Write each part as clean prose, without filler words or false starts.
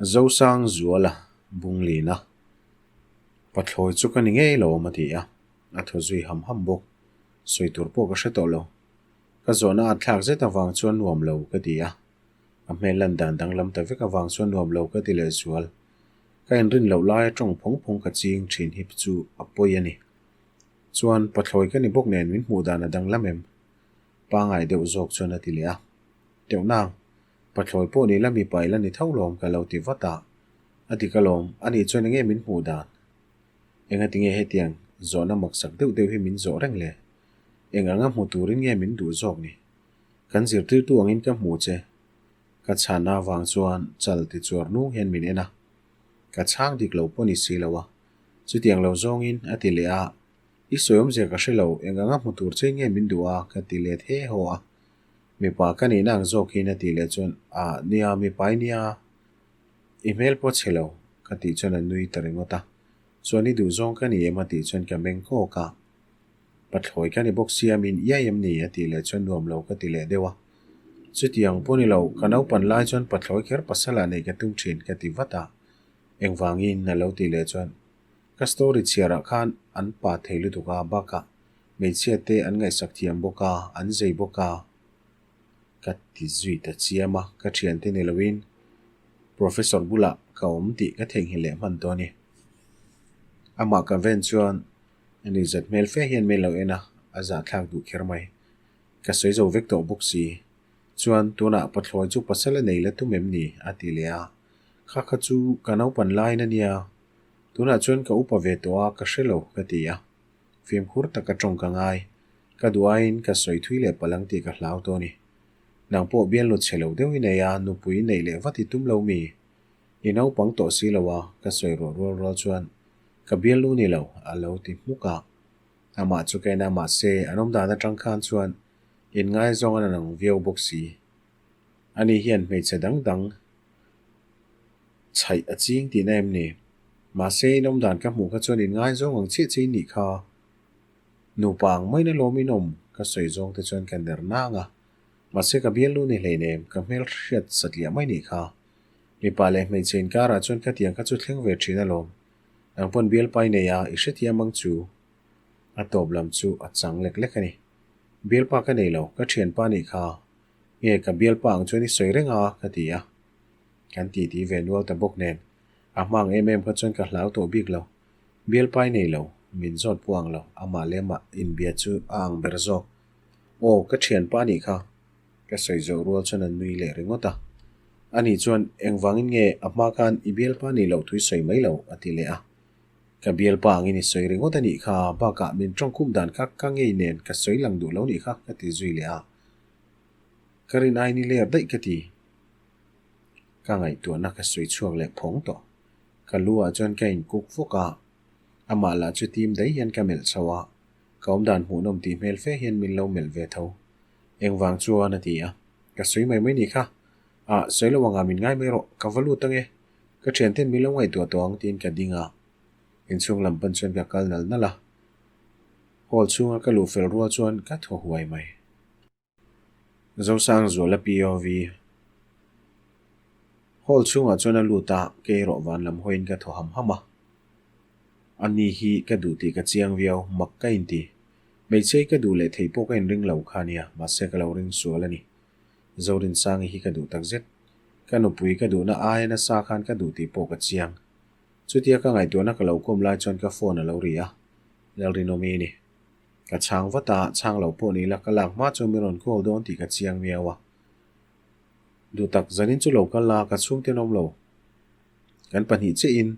Zosang Zuala Bunglina pathlawi chu ka ni ngei lo awm a ti a, a thaw zui ham ham bawk. Sawi tur pawh ka hre tawh lo. Ka zawhna a thlak zet avang chuan nuam lo ka ti a, a hmel lan dan danglam ta vek avang chuan nuam lo ka ti leh zual. Ka inrin loh laia tawng phawng phawng ka ching thin hi chu a pawi a ni. Chuan pathlawi ka ni bawk nen min hmuh dan a danglam em? Pangai deuh zawk chuan a ti leh a. Teuh nang, pathlawi pawh ni la mipa ila ni tho lawm ka lo ti vat a. A dik alawm, anih chuan enge min hmuh dan? Engati nge hetiang zawhna maksak deuh deuh hi min zawh reng le? Eng anga hmu turin nge min duh zawk ni? Kan zirtirtu angin ka hmu che. Ka chhanna avang chuan chal ti chuar nung hian min en a. Ka chhang dik lo pawh ni si lo a. Chutiang lo zawngin a ti leh a, I sawi awmzia ka hre lo, eng anga hmu tur che nge min duh a? ka ti let he haw a. Mipa ka nihna ang zawkin a tih leh chuan, Ah, nia, mipa i nia. I hmel pawh chhe lo, ka tih chuan a nui ta ringawt a. Chuan i duh zawng ka ni em a tih chuan ka meng kawk a. Pathlawi ka ni bawk sia min iai em ni a tih leh chuan nuam lo ka ti leh deuh a. Chutiang pawh ni lo, ka naupan lai chuan pathlawi kher pasal ah neih ka tum thin ka ti vat a. Engvangin a lo tih leh chuan ka story chhiar ah khan an pa thei lutuk a bakah hmeichhia te an ngaihsak thiam bawk a, an zei bawk a. Ka ti zui ta chiam a, ka thiante ni loin Professor bulah ka awm tih ka theihnghilh leh hman tawh a ni. Amah ka ven chuan a ni zat hmel fe hian min lo en a, a zahthlak duh kher mai. Ka sawi zo vek tawh bawk si. Chuan tunah pathlawi chu pasal a nei la tum em ni? a ti leh a. Kha kha chu ka naupan laiin a nia. Tunah chuan ka upa ve tawh a, ka hre lo ka ti a. Fimkhur taka tawng ka ngai. Ka duh aiin ka sawi thui leh palh ang tih ka hlau tawh a ni. Nang pawh bialnu chhe lo deuh i nei a, nupui neih leh vat i tum lo mi? I naupang tawh si lo a, ka sawi ruah rual rual chuan ka bialnu ni lo a lo ti hmuk a. Amah chu ka en a, mahse an awm dan atang khan chuan inngaizawng an ang viau bawk si. Ani hian hmeichhe dang dang chhaih a ching tihna em ni? Mahse in awm dan ka hmuh kha chuan inngaizawng ang chiah chiah i nih kha. Nupa ang maina lawm in awm ka sawi zawng te chuan ka ner nang a. Mahse ka bialnu ni hleinem, ka hmel hriat satliah mai nih kha. Mipa leh hmeichhe inkarah chuan khatiang kha chu thleng ve thin alawm. Nang pawn bialpa i nei a, i hrethiam ang chu. A tawp lam chu a chang lek lek a ni. Bialpa ka nei lo, ka thianpa nih kha. Nge ka bialpa ang chuan i sawi reng a, ka ti a. Kan titi ve nual ta bawk nen, a hmang em em kha chuan ka hlau tawh bik lo. Bialpa i nei lo, min zawt pawh ang lo, amah leh amah inbia chu a ang ber zawk. Aw, ka thianpa nih kha. Ka sawi zawh rual chuan a nui leh ringawt a. Ani chuan, Engvangin nge a hma khan i bialpa nih loh thu i sawi mai lo? a ti leh a. Ka bialpa angin i sawi ringawt a nih kha, bakah min tawngkhum dan kha ka ngei nen ka sawi lang duh lo nih kha, ka ti zui leh a. Ka rin aiin i ler daih ka ti. Ka ngaihtuahna ka sawi chhuak leh phawng tawh. Ka lu ah chuan ka inkuk fawk a, amah lah chu tim daih hian ka melh chho a, ka awmdan hmuhnawm tih hmel fe hian min lo melh ve tho. Engvang chuan a ti a, ka sawi mai mai ni kha. Ah, sawi lo anga min ngai mai rawh, ka va lut ange. Ka thianten min lo ngaihtuah tawh ang tiin ka ding a. Inchhung lam pan chuan ka kal nal nal a. Hall chhunga ka luh fel rual chuan ka thaw huai mai. Zosangzuala POV Hall chhungah chuan a lut a, kei erawh van lam hawiin ka thaw ham ham a. Ani hi ka duh tih ka chiang viau, mak ka inti. Hmeichhia ka duh leh thei pawh ka inring lo kha nia, mahse ka lo ring sual a ni. Zorinsangi hi ka duh takzet. Ka nupui ka duhna aia nasa khan ka duh tih pawh ka chiang. Chutia ka ngaihtuahna ka lo kawm lai chuan ka phone a lo ri a, Lalrinawmi a ni. Ka chhang vat a, chhang lo pawh ni ila ka lak hma chu min rawn call dawn tih ka chiang miau a. Duh tak, zanin chu lo kal la, ka chhungte an awm lo. Kan pahnih chiahin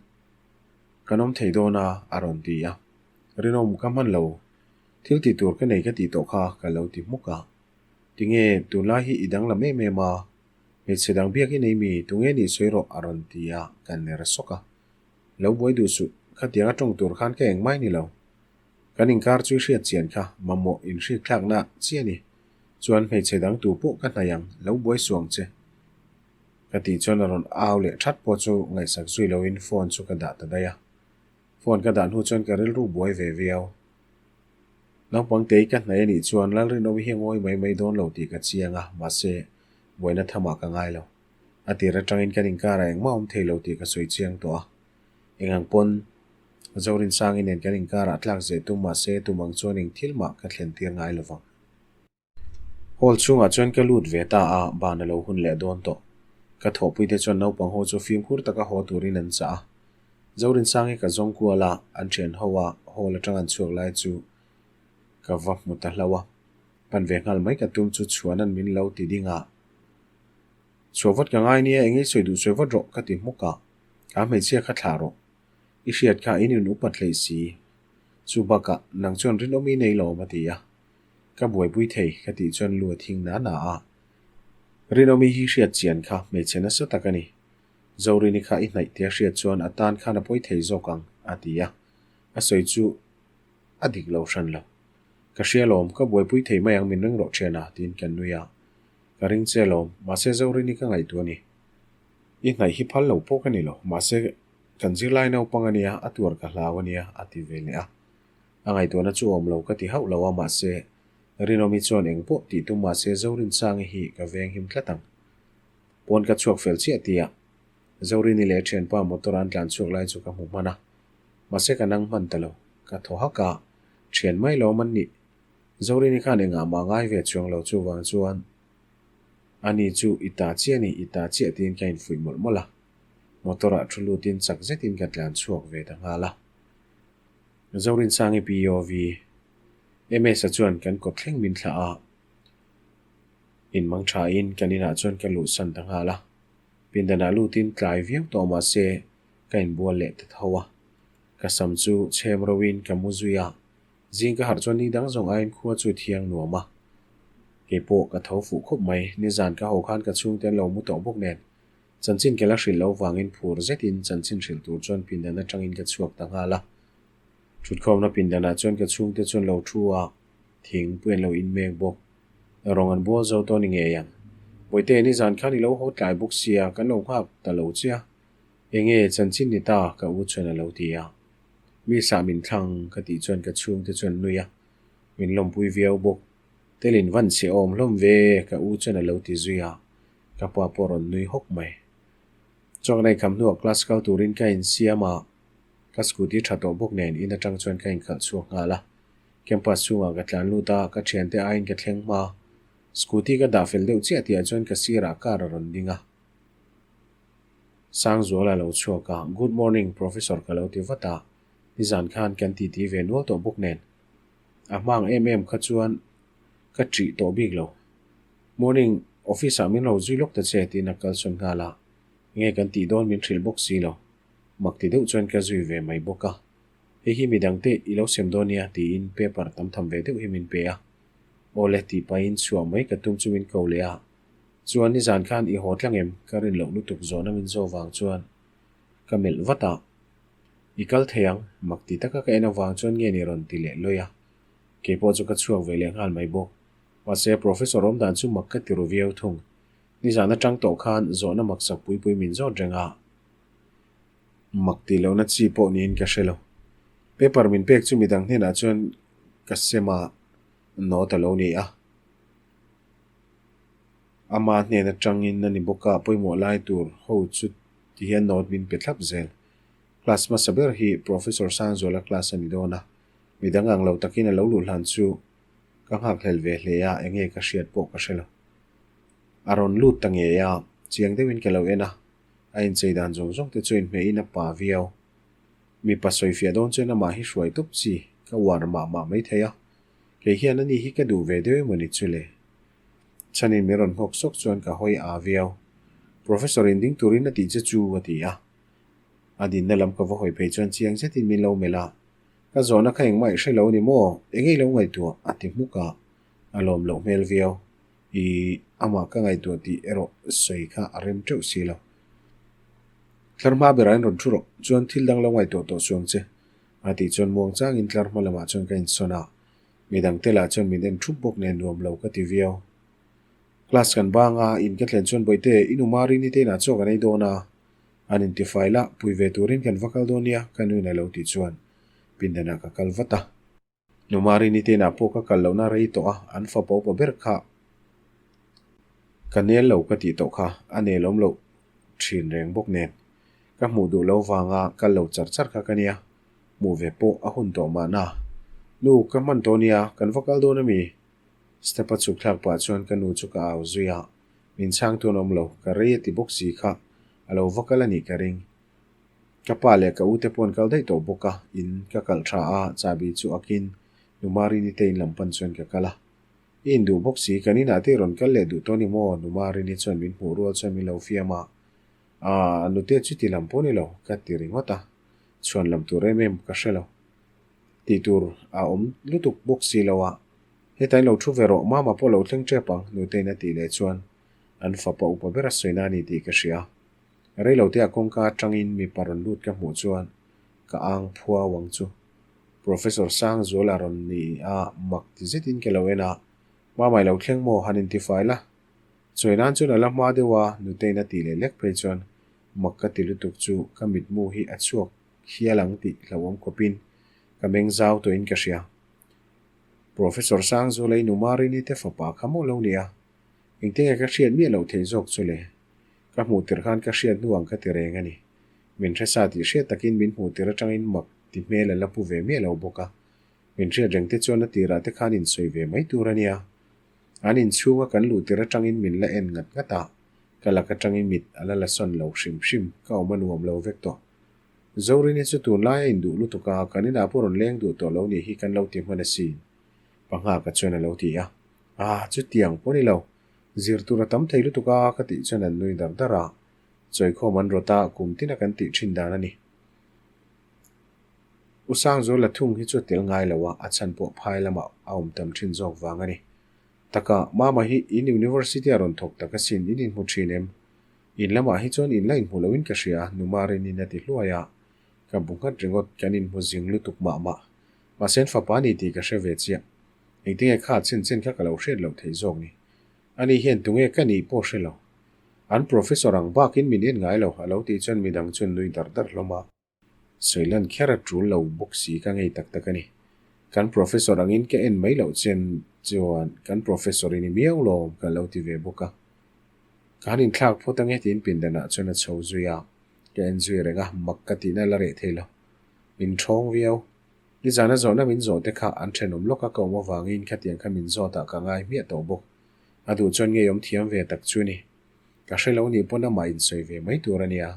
kan awm thei dawn a, a rawn ti a. Rinawm ka hman lo, thil tih tur ka nei ka tih tawh kha ka lo ti hmuk a. Tinge tunlai hi i danglam em em a, hmeichhe dang biak i nei mi, tunge nih sawi rawh a rawn ti a, ka ner sawk a. Lo buai duh suh, khatiang a tawng tur khan ka engmai ni lo. Kan inkar chu i hriat chian kha, mamawh inhrikthlakna chi a ni. Chuan hmeichhe dang tu pawh ka hnaih ang, lo buai suh ang che. Ka tih chuan a rawn au leh that pawh chu ngaihsak zui loin phone chu ka dah ta daih a. Phone ka dah hnu chuan ka rilru buai ve viau. Naupang tei ka hnaih a nih chuan Lalrinawmi hi a ngawi mai mai dawn lo tih ka chiang a, mahse buaina thamah ka ngai lo. A tir atangin kan inkarah engmah awm thei lo tih ka sawi chiang tawh a. Eng ang pawn Zorinsangi nen kan inkarah tlak zeh tum mahse tum ang chuan eng thil mah ka thlen tir ngai lovang. Hall chhungah chuan ka lut ve ta a, ban a lo hun leh dawn tawh. Ka thawhpuite chuan naupang ho chu fimkhur taka haw turin an chah a. Zorinsangi ka zawng kual a, an thian ho a hall atang an chhuak lai chu ka va hmu ta hlauh a. Pan ve nghal mai ka tum chu chhuanan min lo ti ding a. Chhuah vat ka ngai nia, eng ei sawi duh sawi vat rawh ka ti hmuk a. Ka hmeichhia kha thlah rawh. I hriat kha in in upat hleih si. Chu bakah nang chuan rinawm i nei lo awm a ti a. Ka buaipui thei ka tih chuan lu a thing na na a. Rinawmi hi hriat chian kha hmeichhe nasa tak a ni. Zorini kha i hnaih tia hriat chuan a tan khan a pawi thei zawk ang a ti a. A sawi chu a dik lo hran lo. Ka hria lawm, ka buaipui thei mai ang min ring rawh thian a tiin kan nui a. Ka ring che lawm, mahse Zorini ka ngaihtuah a ni. I hnaih hi phal lo pawh ka ni lo, mahse kan zirlai naupang a nia, a tuar ka hlau a nia, a ti ve leh a. A ngaihtuahna chu awm lo ka ti hauh lo a, mahse Rinawmi chuan eng pawh tih tum mahse Zorinsangi hi ka veng him tlat ang. Pawn ka chhuak fel chiah ti a, Zorini leh a thianpa motor an tlan chhuak lai chu ka hmu hman a, mahse ka nang hman ta lo, ka thaw hak a, thian mai lawm an nih. Zorini khan engah mah ngai ve chuang lo chuvang chuan ani chu i ta chiah ni, i ta chiah tiin ka infuih mawlh mawlh a. Motor ah thu lutin chak zetin ka tlan chhuak ve ta nghal a. Zorinsangi POV MS-a chuan kan kawt thleng min thlah a, inmang thain kan inah chuan ka luhsan ta nghal a. Pindanah lutin tlai viau tawh mahse ka inbual leh ta tho a. Ka sam chu chhem roin ka mu zui a. Zing ka harh chuan ni dang zawng aiin khua chu thiang nuam a. Kei pawh ka tho fuh khawp mai, nizan ka ho khan ka chhungte an lo mu tawh bawk nen. Chanchin ke la hrilh lo vangin phur zetin chanchin hrilh tur chuan pindan atangin ka chhuak ta nghal a. Thutkhawmna pindanah chuan ka chhungte chuan lo thu a, thingpui an lo in mek bawk. Rawng an bual zo tawh ni ngei ang. Bawihte, nizan khan i lo haw tlai bawk sia, kan lo nghak ta lo che a. Enge chanchin ni ta? ka u chuan a lo ti a. Mi sah min thlang ka tih chuan ka chhungte chuan nui a, min lawmpui viau bawk. Telin van chhe awm hlawm ve ka u chuan a lo ti zui a, ka pa pawh rawn nui hawk mai. Chuan ka inkham hnuah class kal turin ka insiam a, ka scooty tha tawh bawk nen in atang chuan ka inkhalh chhuak nghal a. Campus chhungah ka tlan lut a, ka thiante aiin ka thleng hma. Scooty ka dah fel deuh chiah tihah chuan ka sirah car a rawn ding a. Sangzuala lo chhuak a, Good morning Professor ka lo ti vat a, nizan khan kan titi ve nual tawh bawk nen. A hmang em em kha chuan ka ṭih tawh bik lo. Morning, office ah min lo zui lawk ta che tiin a kalsawn nghal a, enge kan tih dawn min hrilh bawk si lo. Mak ti deuh chuan ka zui ve mai bawk a, hei hi midangte i lo sem dawn nia tiin paper tam tham ve deuh hi min pe a. Awle tih pahin chhuah mai ka tum chu min ko leh a, Chuan nizan khan i haw tlang em? Ka rin loh lutuk zawhna min zawh vang chuan ka melh vat a. I kal thei ang, mak ti taka ka en avang chuan nge ni rawn ti leh lawi a. Kei pawh chu ka chhuak ve leh nghal mai bawk. Mahse Professor awm dan chu mak ka ti ru viau thung. Nizan atang tawh khan zawhna mak sak pui pui min zawt reng a. Mak tih lohna chi pawh niin ka hre lo. Paper min pek chu midang hnenah chuan ka sem a, note a lo ni a. Ama hnen atangin a ni bawk a, pawimawh lai tur ho chu ti hian note min pe thlap zel. Class hmasa ber hi Professor Sangzuala class a ni dawn a, midang ang lo takin a lo luh hlan chu ka nghakhlel ve hle a, enge ka hriat pawh ka hre lo. A rawn lut ta ngei a, chiang deuhin ka lo en a, a inchei dan zawng zawng te chu inhmehin a pa viau. Mipa sawifiah dawn chuan amah hi hruai tawp chi ka uar mah mah maithei a, Kei hian ani hi ka duh ve deuh emaw ni chu le? Chhanin min rawn nghawk sawk chuan ka hawi aa viau. Professor in ding turin a tih che chu a ti a. A dinna lam ka va hawi phei chuan chiang zetin min lo melh a. Ka zawhna kha engmah i hre lo ni maw? Enge i lo ngaihtuah? a ti hmuk a. A lawm loh hmel viau. I amah ka ngaihtuah tih erawh sawi kha a rem teuh si lo. Tlar hma berah in rawn thu rawh. Chuan thil dang lo ngaihtuah tawh suang che. A tih chuan muang changin tlar hma lamah chuan ka insawn a, midangte lah chuan min en thup bawk nen nuam lo ka ti viau. Class kan bang a, in ka thlen chuan Bawihte, i nu Marini te inah chaw kan ei dawn a, an intifai lah, pui ve turin kan va kal dawn nia, ka nuin a lo tih chuan pindanah ka kal vat a. Nu Marini te inah pawh ka kal lohna rei tawh a, an fapa upa ber kha ka nel lo ka tih tawh kha, a nelawm loh. thin reng bawk nen ka hmuh duh lo vanga kal lo char char kha ka nia. Hmuh ve pawh a hun tawh mahna. Nu, ka hman tawh nia, kan va kal dawn ami? Step a chhuk thlak pah chuan ka nu chu ka au zui a, min chhang tu an awm lo, ka rei a ti bawk si kha a lo va kal a nih ka ring. Ka pa leh ka u te pawh an kal daih tawh bawk a, in ka kalh tha a, chahbi chu akin Nu Marini te in lam pan chuan ka kal a. I induh bawk si, kan inah te i rawn kal leh duh tawh ni maw? Nu Marini chuan min hmuh rual chuan min lo fiam a. Aaa, nute chuti lam pawh ni lo, ka ti ringawt a, chhuan lam tur em em ka hre lo. Tih tur a awm lutuk bawk si lo a, hetah in lo thu ve rawh, mama pawh lo thleng tep ang, nutein a tih leh chuan an fapa upa ber a sawina a ni tih ka hria. Reilote-ah kawngka atangin mipa rawn lut ka hmuh chuan ka ang phuau ang chu. Professor Sangzuala rawn ni a, mak ti zetin ka lo en a, Mama i lo thleng maw? Han intifai la. Chawi nan chuan a la hma deuh a, Nutein a tih leh lek phei chuan mak ka ti lutuk chu ka mitmu hi a chhuak hial ang tih hlauhawm khawpin ka meng zau tawhin ka hria. Professor Sangzuala i nu Marini te fapa kha maw lo nia? Engtinge ka hriat miah loh theih zawk chu le? Ka hmuh tirh khan ka hriat hnu ang ka ti reng a ni. Min hre sa tih hriat takin min hmuh tirh atangin mak ti hmel a la pu ve miah lo bawk a. Min hriat reng te chuan a tirah te khan insawi ve mai tur a nia. An inchhunga kan luh tirh atangin min la en ngat ngat a, ka lak atangin mit a la la sawn lo hrim hrim, ka awm a nuam lo vek tawh. Zorini chu tunlai a induh lutuk a, kan inah pawh rawn leng duh tawh lo nih hi kan lo ti hman asin, Panghaka chuan a lo ti a. Ah, chutiang pawh ni lo, zir tur a tam thei lutuk a, ka tih chuan an nui dar dar a, chawikhawm an rawt a, kum tina kan tih thin dan a ni. U Sangzual la thung hi chu a tel ngai lo a, a chhan pawh phai lamah a awm tam thin zawk vang a ni. Taka, Mama hi in University a rawn thawk tak asin, in inhmu thin em? In lamah hi chuan in la inhmu loin ka hria, Nu Marinin a ti hluai a. Ka bu nghat ringawt, kan inhmu zing lutuk mah mah. Mahse an fapa a ni tih ka hre ve chiah. Engtinge kha chen chen kha ka lo hriat loh theih zawk ni. Ani hian tunge ka nih pawh hre lo. An professor ang bakin min en ngai lo, a lo tih chuan midang chuan nui dar dar hlawm a. Sawilan kher a tul lo bawk si ka ngei tak tak a ni. Kan professor angin ka en mai loh chen chuan kan professor i ni miau lawm ka lo ti ve bawk a. Ka han inthlak phawt ange tiin pindanah chuan a chho zui a, ka en zui reng a, mak ka tihna la reh thei lo. Min ṭhawng viau. Nizana zawhna min zawh te kha an ṭhenawm lawk a ka awm avangin khatiang kha min zawt ah ka ngai hmiah tawh bawk. A duh chuan ngeiawm thiam ve tak chu ni. Ka hre lo nih pawn amah insawi ve mai tur a nia.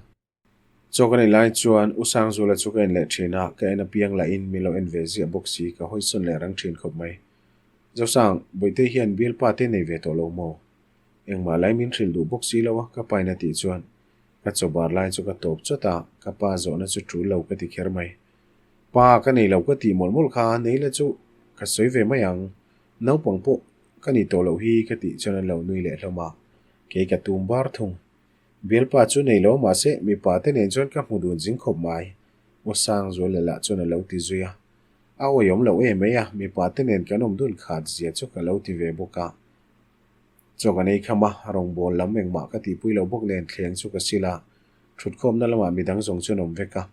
Chaw ka nei lai chuan U Sangzula chu ka en leh thin a, ka en apiang lahin min lo en ve ziah bawk si, ka hawisawn leh rang thin khawp mai. Zosang, Bawihte hian bialpa te nei ve tawh lo maw? Engmah lai min hrilh duh bawk si lo a, ka pain a tih chuan ka chaw bar lai chu ka tawp chawt a, ka pa zawhna chu tul lo ka ti kher mai. Pa, ka nei lo ka tih mawlh mawlh kha, nei la chu ka sawi ve mai ang, naupang pawh ka ni tawh loh hi ka tih chuan an lo nui leh hlawm a, kei ka tum bar thung. Bialpa chu nei lo mahse mipa te nen chuan ka hmu dun zing khawp mai. U Sangzuala lah chuan a lo ti zui a. A awihawm loh em mai a, mipa te nen kan awm dun khat zia chu ka lo ti ve bawk a. Chaw ka nei kham a, rawngbâwl lam engmah ka tihpui lo bawk nen thleng chu ka sil a, thutkhawmna lamah midang zawng chuan awm vek a.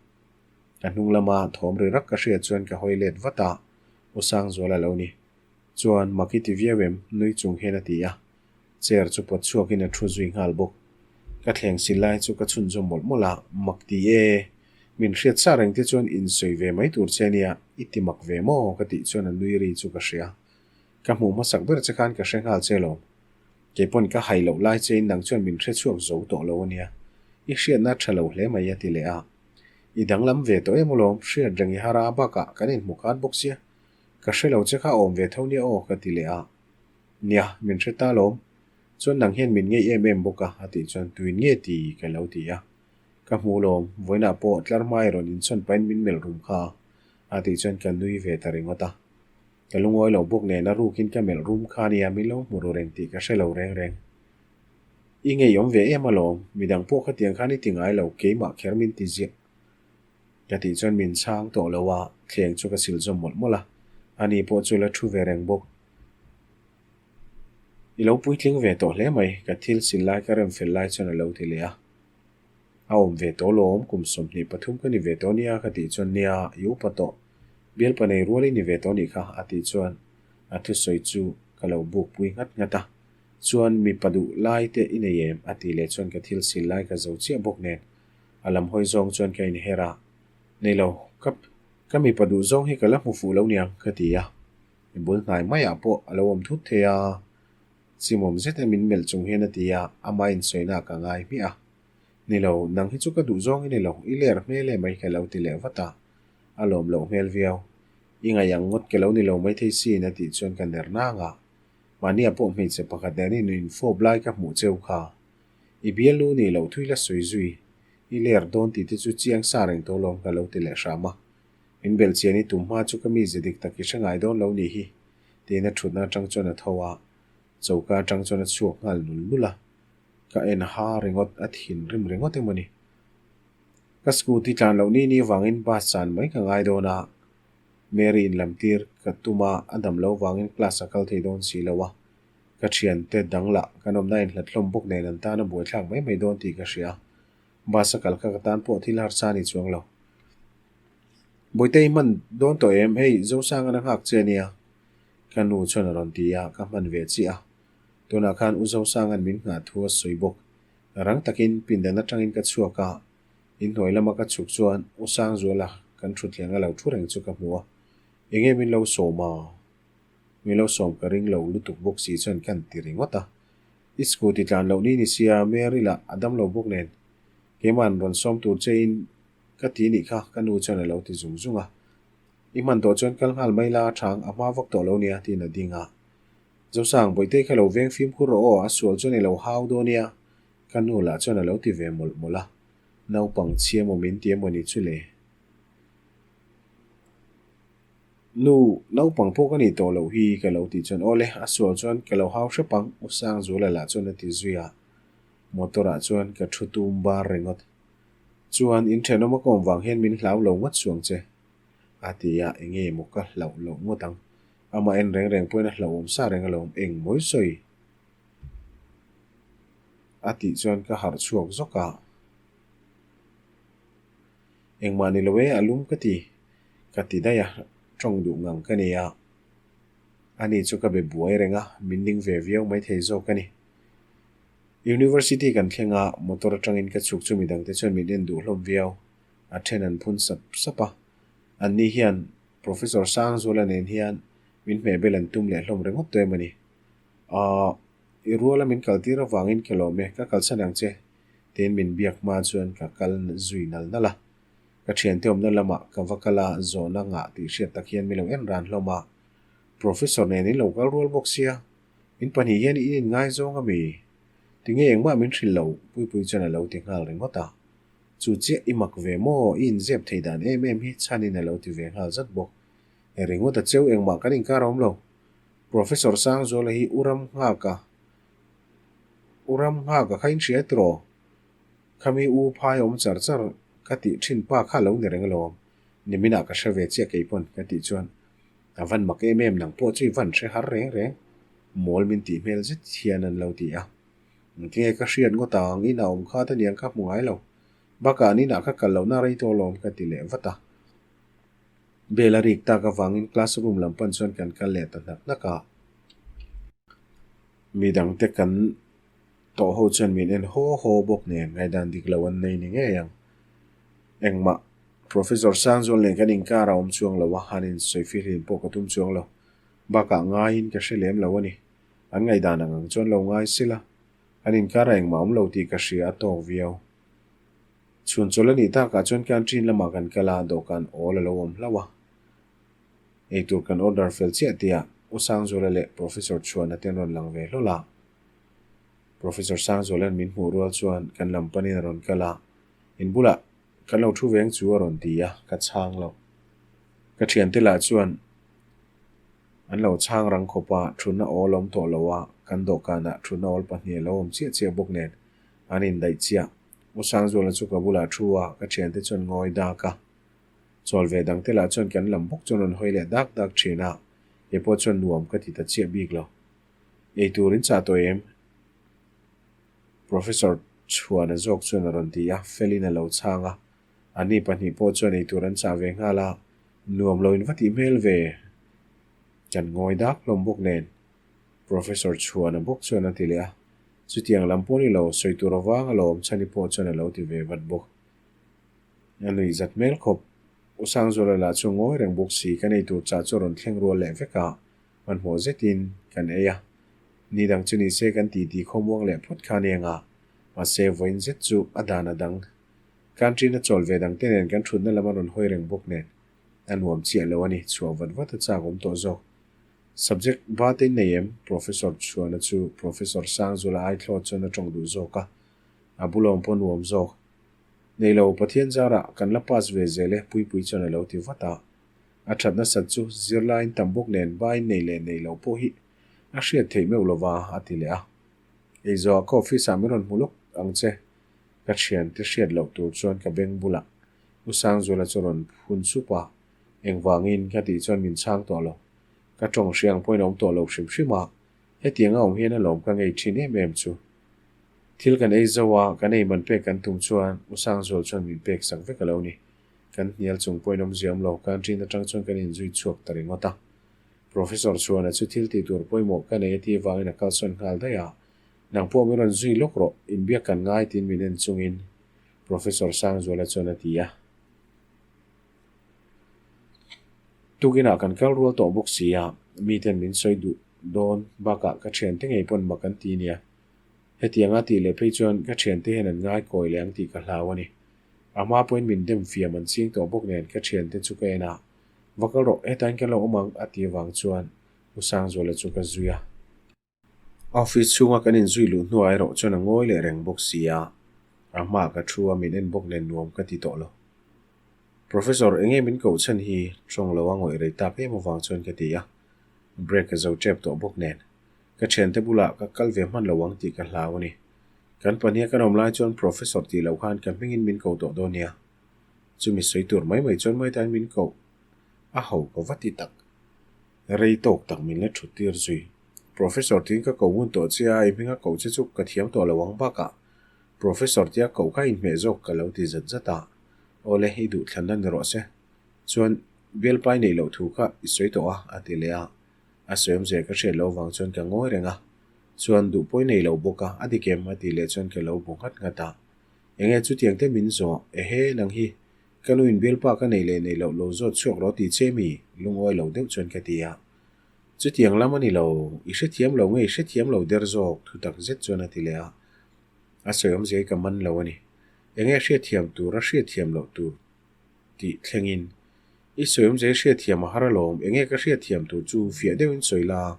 Ka hnung lama thawm ri rak ka hriat chuan ka hawi let vat a, U Sangzuala lo ni. Chuan mak i ti viau em? nui chung hian a ti a. Chair chu pawt chhuakin a thu zui nghal bawk. Ka thleng sil lai chu ka chhunzawm mawlh mawlh a, mak ti e. Min hriat sa reng te chuan insawi ve mai tur che nia, i ti mak ve maw? ka tih chuan a nui ri chu ka hria. Ka hmuh hmasak ber che khan ka hre nghal che lawm. Keipawn ka hai loh lai chein nang chuan min hre chhuak zo tawh lo ania. I hriatna a tha lo hle mai a ti leh a. I danglam ve tawh em alawm, hriat reng i har a, bakah kan inhmu khat bawk sia. Ka hre lo che kha awm ve tho nia aw ka ti leh a. Nia, min hre ta lawm. Chuan nang hian min ngei em em bawk a, a tih chuan tuin nge ti ka lo ti a. Ka hmu lawm, vawiinah pawh tlar hmai rawn inchhawn pahin min melh rum kha a, a tih chuan ka nui ve ta ringawt a. Ka lungawi lo bawk nen a rukin ka melh rum kha nia, min lo hmu ru reng tih ka hre lo reng reng. I ngeiawm ve em alawm, midang pawh khatiang khan i ti ngai lo, keimah kher min ti ziah. Ka tih chuan min chhang tawh lo a, thleng chu ka sil zawm mawlh mawlh a, ani pawh chu la thu ve reng bawk. I lo puitling ve tawh hle mai, ka thil sil lai ka rem fel lai chuan a lo ti leh a. A awm ve tawh lawm, kum 23 ka ni ve tawh nia ka tih chuan nia, i upa tawh, bialpa nei rual i ni ve tawh nih kha a tih chuan a thusawi chu ka lo buk pui nghat nghat a. Chuan mipa duh lai te i nei em? A tih leh chuan ka thil sil lai ka zo chiah bawk nen a lam hawi zawng chuan ka inher a, Nei lo, ka ka mipa duh zawng hi ka la hmu fuh lo niang ka ti a, i bul hnai maiah pawh a lo awm thut thei a, chimawm zet a min melh chung hian a ti a, amah insawinak ka ngai hmiah a. Ni lo, nang hi chu ka duh zawng i ni lo, i ler hmel em ai ka lo ti leh vat a, a lawm loh hmel viau. I ngaih ang ngawt ka lo ni lo maithei siin a tih chuan ka ner nang a, mahnia pawh hmeichhe pakhat nen in infawp lai ka hmuh cheu kha. I bialnu nih loh thui la sawi zui, i ler dawn tih te chu chiang sa reng tawh lawm ka lo ti leh hram a. Min belh chian i tum hma chu ka mize dik tak i hre ngai dawn lo nih hi, tiin a thutna atang chuan a tho a, choka atang chuan a chhuak nghal nul nul a. Ka en ha ringawt, a thinrim ringawt emaw ni. Ka scooty tlan loh ni ni vangin bus chan mai ka ngai dawn a, Mary in lam tir ka tum a, a dam lo vangin class a kal thei dawn si lo a. Ka thiante dang lah kan awmna inhlat hlawm bawk nen an tan a buaithlak mai mai dawn tih ka hria. Bus a kal kha ka tan pawh thil harsa a ni chuang lo. Bawihte i hman dawn tawh em? Hei Zosangan a nghak che ania. Ka nu chuan a rawn ti a, ka hman ve chiah a. Tunah khan U Zosangan min nghah thu a sawi bawk. Rang takin pindan atangin ka chhuak a, inhnuai lama ka chhuk chuan U Sangzuala kan thutthleng a lo thu reng chu ka hmu a. Enge min lo sawm a? Min lo sawm ka ring lo lutuk bawk si chuan kan ti ringawt a. I scooty tlan loh ni ni sia, Mary lah a dam lo bawk nen. Keima'n rawn sawm tur che in ka ti nih kha ka nu chuan a lo ti zung zung a. I hman tawh chuan kal nghal mai la, chang a hma vak tawh lo nia tiin a ding a. Zosang, Bawihte kha lo veng fimkhur rawh aw, a sual chuan i lo hau dawn nia, ka nu lah chuan a lo ti ve mawlh mawlh a. Naupang chhia maw min ti emaw ni chu le? Nu, naupang pawh ka nih tawh loh hi ka lo tih chuan aw le, a sual chuan ka lo hau hrep ang, U Sangzuala lah chuan a ti zui a. Motor ah chuan ka thu tum bar ringawt. Chuan in thenawm a kawm vang hian min hlau lo ngawt suang che. A ti a, enge maw ka hlauh loh ngawt ang. Amah en reng reng pawhin a hlauhawm sa reng alawm, eng mawi sawi? A tih chuan ka harh chhuak zawk a. Engmah ni lo e, a lum ka ti. Ka ti daih a, tawng duh ngang ka nei a. Ani chu ka be buai reng a, min ning ve viau maithei zawk a ni. University kan thleng a, motor atangin ka chhuk chu midangte chuan min en duh hlawm viau. A then an phun sap sap a. Anni hian Professor Sangzuala nen hian min hmehbel an tum leh hlawm ringawt tawh em a ni. Aaa, i ruala min kaltir avangin ka lawm e, ka kalsan ang che, tiin min biak hma chuan ka kal zui nal nal a. Ka thiante awmna lamah ka va kal a, zawhna ngah tih hriat tak hian min lo en ran hlawm a. Professor nen in lo kal rual bawk sia, in pahnih hian in inngaizawng a mi? Tinge engmah min hrilh lo? Puipui chuan a lo ti nghal ringawt a. Chu chiah i mak ve maw? I inzep thei dan em em hi chhanin a lo ti ve nghal zat bawk. Ringawt a cheu engmah kan inkar a awm lo. Professor Sangzuala hi U Ram Nghaka, U Ram Nghaka kha in hria tiraw? Khami U phai awm char char ka tih thin pa kha lo ni reng alawm. Niminah ka hre ve chiah kei pawn ka tih chuan a van mak em em nang pawh chu i van hre har reng reng mawl min tih hmel zet hian an lo ti a. Engtinge ka hriat ngawt ang, inah awm kha ta niang ka hmu ngai lo. Bakah an inah ka kal lohna rei tawh alawm ka ti leh vat a. Bell a rik tak avangin class room lam pan chuan kan kal leh ta hnak hnak a. Midangte kan tawh ho chuan min en haw haw bawk nen ngaihdan dik lo an nei ni ngei ang. Engmah Professor Sangzual nen kan inkar a awm chuang lo a, han insawi fihlim pawh ka tum chuang lo. Bakah ngaiin ka hre lem lo a ni. An ngaihdan ang ang chuan lo ngai sila, an inkar a engmah awm lo tih ka hria a tawk viau. Chhun chawlh a nih takah chuan canteen lamah kan kal a, dawhkan awl a lo awm hlauh a. Eitur kan order fel chiah tihah U Sangzuala leh Professor Chhuana te an rawn lang ve hlawl a. Professor Sangzuala'n min hmuh rual chuan kan lam panin a rawn kal a, In bulah kan lo thu veng chu a rawn ti a, ka chhang lo. Ka thiante lah chuan An lo chhang rang khawp a, thutna awl awm tawh lo a, kan dawhkanah thutna awl pahnih a lo awm chiah chiah bawk nen an indaih chiah. U Sangzuala chu ka bulah thu a, ka thiante chuan ngawi dak a. Chawl ve dangte lah chuan kan lam bawk chuan rawn hawi leh dak dak thin a, kei pawh chuan nuam ka ti ta chiah bik lo. Ei tur in chah tawh em? Professor Chhuana zawk chuan a rawn ti a, Felin a lo chhang a. Anni pahnih pawh chuan ei tur an chah ve nghal a, nuam lo in va tih hmel ve. Kan ngawi dak hlawm bawk nen. Professor Chhuana bawk chuan a ti leh a. Chutiang lam pawh ni lo, sawi tur avang alawm Chhani pawh chuan a lo ti ve vat bawk. A nuih zat hmel khawp. U Sangzuala lah chu ngawi reng bawk si, kan ei tur chah chu a rawn thleng rual leh vek a, hmanhmawh zetin kan ei a. Ni dang chu ni se kan titi khawmuang leh phawt kha nia nga, mahse vawiin zet chu a dan a dang. Canteen a chawl ve dang te nen kan thutna lam a rawn hawi reng bawk nen a nuam chiah lo a ni, chhuah vat vat a chak awm tawh zawk. Subject ba te nei em? Professor Chhuana chu Professor Sangzula ai thlawt chuan a tawng duh zawk a, a bulawm pawh nuam zawk. Nei lo, Pathian zarah kan la pass ve zel e, Puipui chuan a lo ti vat a. A that nasat chu zirlaiin tam bawk nen bain nei leh nei lo pawh hi a hriat theih meuh lova, a ti leh a. Eizaw ah ka office ah min rawn hmu lawk ang che, ka thiante hriat loh tur chuan ka beng bulah U Sangzuala chu rawn phun sup a, engvangin ka tih chuan min chhang tawh lo. Ka tawng hriang pawhin a awm tawh lo hrim hrim a, hetiang a awm hian a lawm ka ngei thin em em chu. Thil kan ei zo a, kan ei man pek kan tum chuan U Sangzual chuan min pek sak vek a lo ni. Kan hnial chung pawhin awmzia awm lo, canteen atang chuan kan inzui chhuak ta ringawt a. Professor chuan a chu thil tih tur pawimawh ka nei a tih avangin a kalsawn nghal daih a, Nang pawh min rawn zui lawk rawh, inbiak kan ngai tiin min en chungin Professor Sangzuala chuan a ti a. Tukinah kan kal rual tawh bawk si a, miten min sawi duh dawn bakah ka thiante ngei pawn mak an ti nia. Hetianga tih leh phei chuan ka thiante hian an ngai kawi leh ang tih ka hlau a ni. A hma pawhin min dem fiam an ching tawh bawk nen ka thiante chu ka en a, Va kal rawh, hetain kan lo awm ang a ti avang chuan U Sangzuala chu ka zui a. Office chhunga kan inzui luh hnuah erawh chuan a ngawi leh reng bawk si a, a hmaah ka thu a min en bawk nen nuam ka ti tawh lo. Professor, enge min koh chhan hi tawng lo a ngawih rei tak em avang chuan ka ti a, break ka zo tep tawh bawk nen ka thiante bulah ka kal ve hman lo ang tih ka hlau a ni. Kan pahniha kan awm lai chuan Professor tih loh khan ka hmingin min ko tawh dawn nia. Chumi sawi tur mai mai chuan Maitain min koh a ho ka va ti tak. Rei tawk tak min la thut tir zui. Professor tiin ka ko ngun tawh che a, i hminga koh che chu ka thiam tawh lo ang bakah Professor tia koh kha inhmeh zawk ka lo ti zat zat a. Awle, i duh thlanna ni rawh se. Chuan, bialpai neih loh thu kha i sawi tawh a, a ti leh a. A sawi awmzia ka hriat loh avang chuan ka ngawi reng a. Chuan, duh pawi nei lo bawk a, a dik em? a tih leh chuan ka lo bu nghat nghat a. Enge chutiang te min zawh? Ehe, nang hi ka nu in bialpa ka nei leh nei loh lo zawt chhuak rawh ti che mi? Lungawi lo deuh chuan ka ti a. Chutiang lam a ni lo, i hrethiam lo nge i hrethiam lo der zawk thu tak zet chuan a ti leh a. A sawi awmzia hi ka man lo a ni. Enge hriatthiam tur a hriatthiam loh tur tih thlengin i sawi awmzia hi hriatthiam a har alawm, enge ka hriatthiam tur chu fiah deuhin sawi la,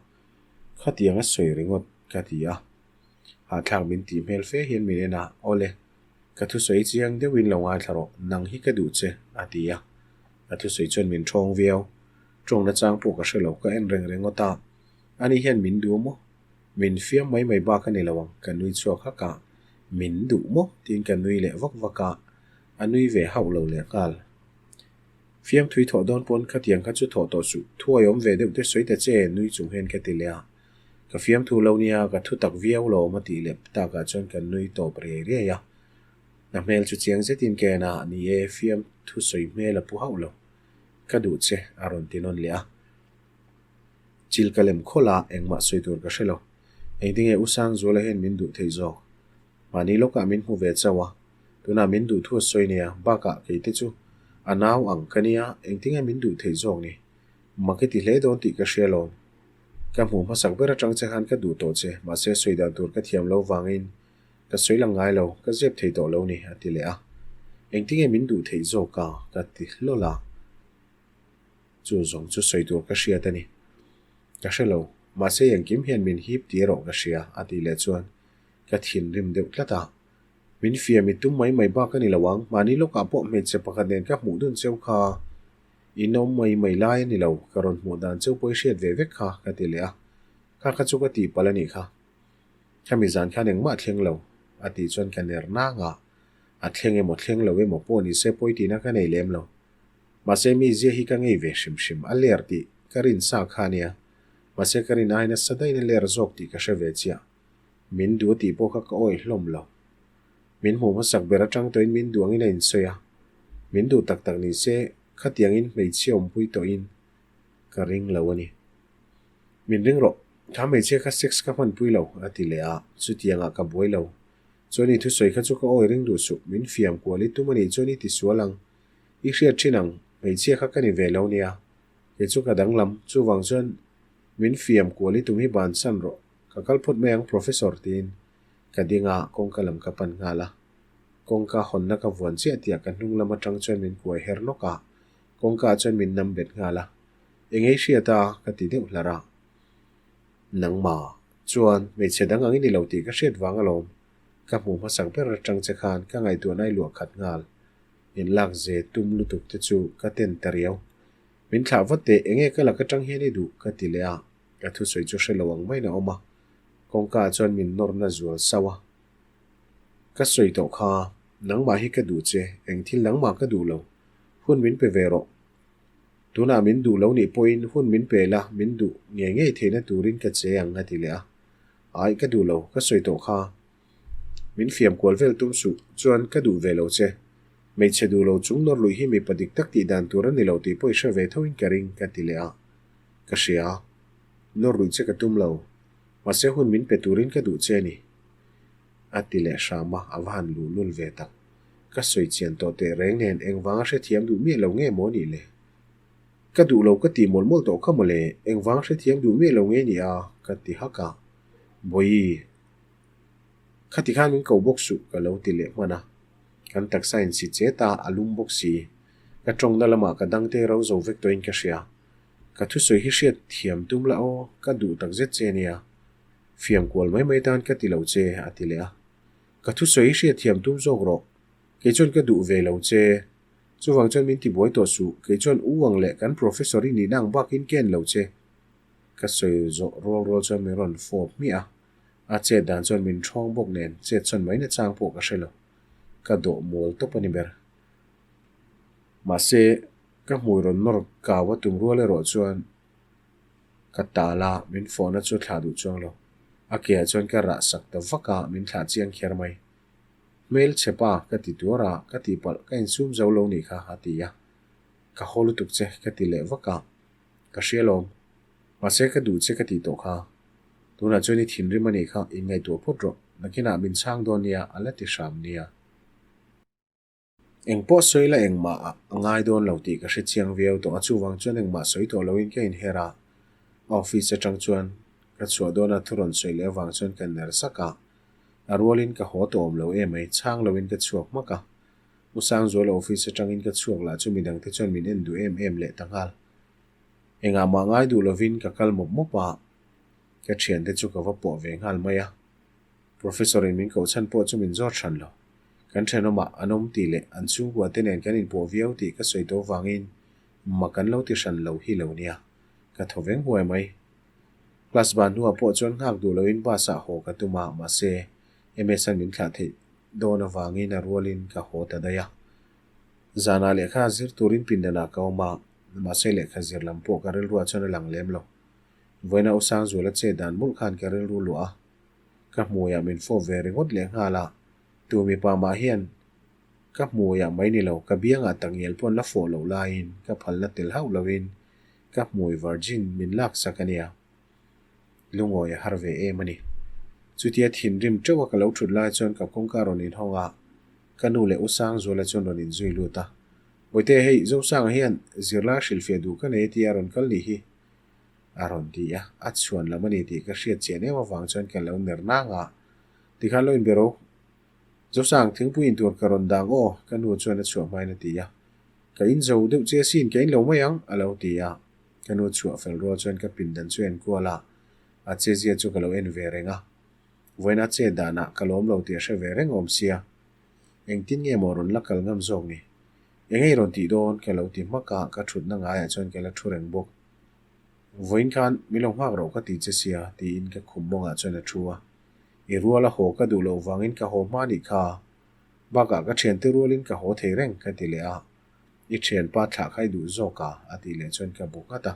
khatiang a sawi ringawt ka ti a. Hahthlak min tih hmel fe hian min en a, Awle, ka thusawi chiang deuhin lo ngaithla rawh, nang hi ka duh che, a ti a. A thusawi chuan min ṭhawng viau. Ṭawngna chang pawh ka hre lo, ka en reng ringawt a. Ani hian min duh maw? Min fiam mai mai bak a ni lo ang, ka nui chhuak hak a. Min duh maw? tiin ka nui leh vak vak a, a nui ve hauh lo leh nghal. Fiamthui thawh dawn pawn khatiang kha chu thawh tawh suh, thuai awm ve deuh te sawi ta che, nui chung hian ka ti leh a. Ka fiamthu lo nia, ka thu tak viau lo awm a tih leh takah chuan ka nui tawp riai riai a. A hmel chu chiang zetin ka en a, ni e, fiamthu sawi hmel a pu hauh lo. Ka duh che, a rawn ti nawn leh a. Chil ka lem khawlh a, engmah sawi tur ka hre lo. Engtinge U Sangzuala hian min duh theih zawk? Mahni lawkah min hmu ve chauh a, tunah min duh thu a sawi nia, bakah kei te chu a nau ang ka nia, engtinge min duh theih zawk ni? Mak i ti hle dawn tih ka hria lawm. Ka hmuh hmasak ber atang che khan ka duh tawh che, mahse sawi dan tur ka thiam lo vangin ka sawi lang ngai lo, ka zep thei tawh lo ni, a ti leh a. Engtinge min duh theih zawk a? ka ti hlawl a. Chu zawng chu sawi tur ka hriat a ni. Ka hre lo, mahse engkim hian min hip tih erawh ka hria, a tih leh chuan ka thinrim deuh tlat a. Min fiam i tum mai mai bak a ni lo ang, mahni lawkah pawh hmeichhe pakhat nen ka hmuh dun cheu kha in awm mai mai lai a ni lo, ka rawn hmuh dan cheu pawh i hriat ve vek kha, ka ti leh a. Kha kha chu ka tihpalh a nih kha. Khami zan khan engmah a thleng lo, a tih chuan ka ner nang a. A thleng emaw thleng lo emaw pawh ni se pawi tihna ka nei lem lo. Mahse mi zia hi ka ngei ve hrim hrim, a ler tih ka rin sa kha nia. Mahse ka rin aiin a sa daihin a ler zawk tih ka hre ve chiah. Min duh a tih pawh kha ka awih hlawm lo. Min hmuh hmasak ber atang tawhin min duh angin a insawi a. Min duh tak tak ni se khatiangin hmeichhia awmpui tawhin ka ring lo a ni. Min ring rawh. Kha hmeichhia kha sex ka hmanpui lo, a ti leh a, chutiangah ka buai lo. Chuan i thusawi kha chu ka awi ring duh suh, min fiam kual i tum a nih chuan i ti sual ang. I hriat thin ang, hmeichhia kha ka ni ve lo nia. Kei chu ka danglam, chuvang chuan min fiam kual i tum hi bansan rawh, ka kal phawt mai ang Professor tiin ka ding a, kawngka lam ka pan nghal a. Kawngka hawnna ka vuan chiah tihah ka hnung lam atang chuan min kuai her nawk a, kawngka ah chuan min nam bet nghal a. Eng ei hriat a? ka ti deuh hlar a. Nangma chuan hmeichhe dang ang i ni lo tih ka hriat vang alawm. Ka hmuh hmasak ber atang che khan ka ngaihtuahna i luah khat nghal. In lak ze tum lutuk te chu ka ten ta riau. Min thlah vat teh, enge ka lak atang hian i duh? ka ti leh a, ka thusawi chu hre lo ang maiin a awm a. Kawngka ah chuan min nawrna zual sauh a. Ka sawi tawh kha, nangmah hi ka duh che, eng thil nangmah ka duh lo. Hun min pe ve rawh. Tunah min duh lo nih pawhin hun min pe la, min duh ngei ngei theihna turin ka che ang a ti leh a. Aih ka duh lo, ka sawi tawh kha. Min fiam kual vel tum suh, chuan ka duh ve lo che. Hmeichhe duh lo chung nawr luih hi mipa dik tak tih dan tur a ni lo tih pawh i hre ve thoin ka ring ka ti leh a. Ka hria. Nawr luih che ka tum lo. Mahse hun min pe turin ka duh che a ni. A ti leh hram a, a va han luh lul ve tak. Ka sawi chian tawh teh reng nen engvanga hrethiam duh miah lo nge maw nih le? Ka duh lo ka tih mawlh mawlh tawh kha mawle, engvanga hrethiam duh miah lo nge ni a? Ka ti hak a. Bawihi, khati khan min ko bawk suh ka lo ti leh hman a. Kan taksa in si che ta, a lum bawk si. Ka tawngna lamah ka dangte ro zo vek tawhin ka hria. Ka thusawi hi hriat thiam tum la aw, ka duh takzet che nia. Fiam kual mai mai tan ka ti lo che, a ti leh a. Ka thusawi hi hriat thiam tum zawk rawh. Kei chuan ka duh ve lo che. Chuvang chuan min tibuai tawh suh. Kei chuan u ang leh kan professor i nihna ang bakin ka en lo che. Ka sawi zawh rual rual chuan min rawn fawp hmiah a. A chet dan chuan min ṭhawng bawk nen chet chhawn mai nachang pawh ka hre lo. Ka dawh mual tawp a ni ber. Mahse, ka hmui rawn nawr kau a tum rual erawh chuan Ka tal a, min fawhna chu thlah duh chuang lo. A keah chuan ka rah sak ta vak a, min thlah chiang kher mai. Hmel chhe pa, ka ti tuar a, ka tihpalh, ka insum zo lo nih kha, a ti a. Ka haw lutuk che, ka ti leh vak a. Ka hria lawm. Mahse ka duh che ka tih tawh kha. Tunah chuan i thinrim a nih kha, inngaihtuah phawt rawh. Nakinah min chhang dawn nia, a la ti hram nia. Eng pawh sawi la engmah a ngai dawn lo tih ka hre chiang viau tawh a, chuvang chuan engmah sawi tawh loin ka inher a, a office atang chuan ka chhuah dawna thu rawn sawi leh avang chuan ka ner sak a, a rualin ka haw tawh awm lo emai, chhang loin ka chhuak hmak a, U Sangzuala office atangin ka chhuak lah chu midangte chuan min en duh em em leh ta nghal. Engah mah ngai duh lovin ka kal mawp mawp a, ka thiante chu ka va pawh ve nghal mai a. Professor in min koh chhan pawh chu min zawt hran lo. Kan thenawmah an awm tih leh an chhungkua te nen kan inpawh viau tih ka sawi tawh vangin mak an lo ti hran lo hi lo nia. Ka thaw veng huai mai. Class ban hnuah pawh chuan nghak duh loin bus ah haw ka tum a, mahse MS-a'n min thlah theih dawn avangin a rualin ka haw ta daih a. Zanah lehkha zir turin pindanah ka awm a, mahse lehkha zir lam pawh ka rilruah chuan a lang lem lo. Vawiina U Sangzuala che dan mawlh khan ka rilru luah a, ka hmuiah min fawp ve ringawt leh nghal a, tu mipa mah hian ka hmuiah mai ni lo, ka biangah takngial pawn la fawh loh laiin ka phalna tel hauh loin ka hmui virgin min laksak a nia. Lungawi a har ve em a ni. Chutia thinrim teuh a ka lo thut lai chuan ka kawngka rawn inhawng a, ka nu leh U Sangzuala chuan rawn inzui lut a. Bawihte, hei Zosanga hian zirlai hrilhfiah duh ka nei a tia rawn kal nih hi. A rawn ti a, a chhuan lam a ni tih ka hriat chian em avang chuan ka lo ner nang a. Tikhan lo inbe ro. Zosang, thingpui intur ka rawn dang aw, ka nu chuan a chhuah hmain a ti a. Ka in zo deuh che asin, ka in lo mai ang, a lo ti a. Ka nu chhuah fel rual chuan ka pindan chu en kual a, a chezia chu ka lo en ve reng a. Vawiin a che danah ka lawm lo tih a hre ve reng awm sia. Engtin nge maw rawn la kal ngam zawk ni? Engei rawn tih dawn? Ka lo ti hmak a, ka thutna ngaiah chuan ka la thu reng bawk. Vawiin khan min lo nghak rawh ka ti che sia, tiin ka khum mawngah chuan a thu a. I rual a haw ka duh loh vangin ka haw hma nih kha. Bakah ka thiante rualin ka haw thei reng ka ti leh a. I thianpa thlah kha i duh zawk a? a tih leh chuan ka bu nghat a.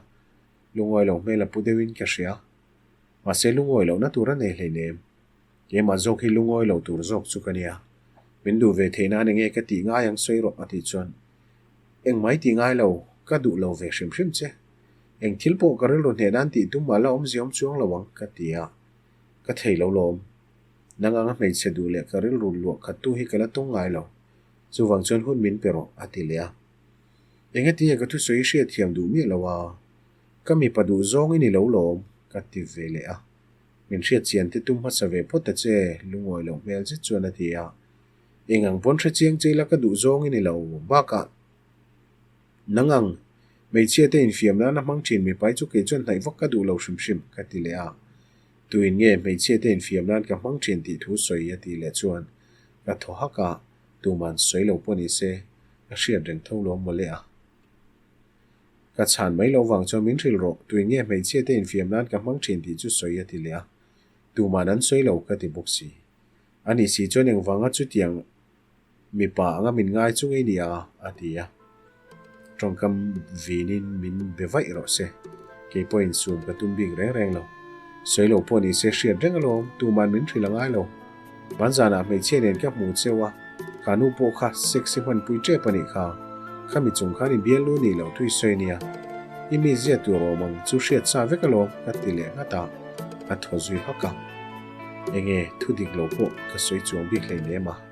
Lungawi lo hmel a pu deuhin ka hria. Mahse lungawi lohna tur a nei hleinem. Keimah zawk hi lungawi lo tur zawk chu ka nia. Min duh ve theih nan enge ka tih ngai ang sawi rawh a tih chuan Engmai tih ngai lo, ka duh lo ve hrim hrim che. Eng thil pawh ka rilru hneh nan tih tum mah la awmzia awm chuang lo ang, ka ti a. Ka thei lo lawm. Nang anga hmeichhe duh leh ka rilru luah khattu hi ka la tung ngai lo. Chuvang chuan hun min pe rawh, a ti leh a. Engati nge ka thusawi i hriatthiam duh miah lo a? Ka mipa duh zawng i ni lo lawm, ka ti ve leh a. Min hriat chian te tum hmasa ve phawt ta che, lungawi loh hmel zet chuan a ti a. Eng ang pawn hre chiang che ila ka duh zawng i ni lo, bakah nang ang hmeichhia te infiam nana hmang thin mipai chu kei chuan hnaih vak ka duh lo hrim hrim, ka ti leh a. Tuin nge hmeichhia te infiam nan ka hmang thin tih thu sawi a tih leh chuan ka thaw hak a, tuman sawi lo pawh ni se ka hriat reng tho lo mawle a. Ka chhan mai loh vang chuan min hrilh rawh, tuin nge hmeichhia te infiam nan ka hmang thin tih chu sawi a ti leh a, tuman an sawi lo ka ti bawk si. A nih si chuan engvanga chutiang mipa anga min ngai chu ngei nia a ti a. Tawngkam vinin min be vaih rawh se, kei pawhin sum ka tum bik reng reng lo. Sawi lo pawh ni se hriat reng alawm, tuman min hrilh a ngai lo. Hmanzanah hmeichhia nen ka hmu cheu a, ka nu pawh kha sexy hmanpui tep a nih kha. Khami chung khan i bialnu nih loh thui sawi nia. I mi zia tur awm ang chu hriat sa vek alawm ka ti leh nghat a, a thaw zui hak a. Enge thu dik lo pawh ka sawi chuang bik hleinem a.